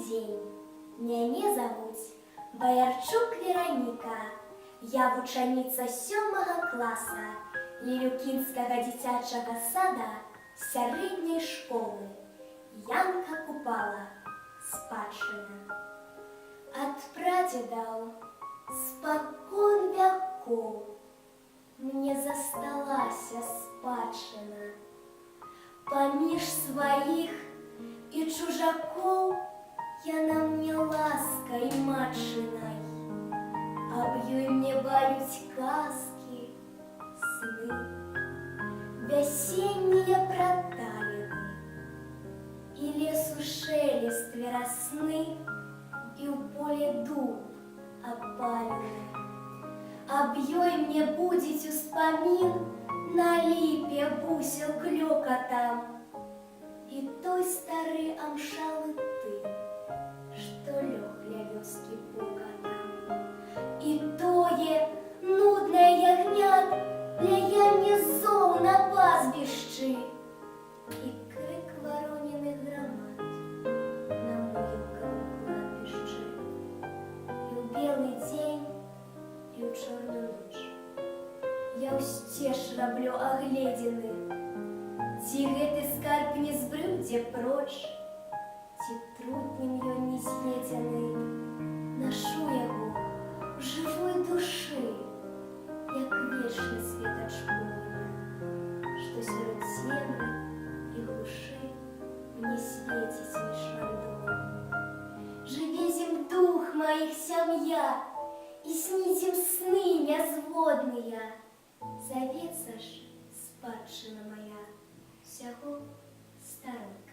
дзень. Мяне завуць Баярчук Вераніка. Я вучаніца сёмага класа Лелюкінскага дзіцячага сада сярэдняй школы. Янка Купала. Спадчына. Ад прадзедаў спакон вякоў мне засталася спадчына. Паміж сваіх і чужакоў яна мне ласкай матчынай. Аб ёй мне баюць казкі, сны, вясеннія праталіны, і лесу шэлест верасны, і ў поле дуб апалены. Аб ёй мне будзіць успамін на ліпе бусел клёкатам і той стары амшалы тын, што лёг ля вёскі покатам. І тое нуднае ягнят ляянне зоў на пастбішчы, і крык вароніных грамад на могілкавым кладбішчы. І ў белы дзень, і ў чорную ноч я ўсцеж раблю агледзіны, ці гэты скарб не збрыў дзе проч, ці трутнем ён не з'едзены. Нашу яго ў жывой душы, як вечны светач полымя, што сярод цемры і глушы мне свеціць між вандоламі. Жыве з ім дух маіх сям'я, і сніць ім сны нязводныя. Завецца ж спадчына мая ўсяго старой.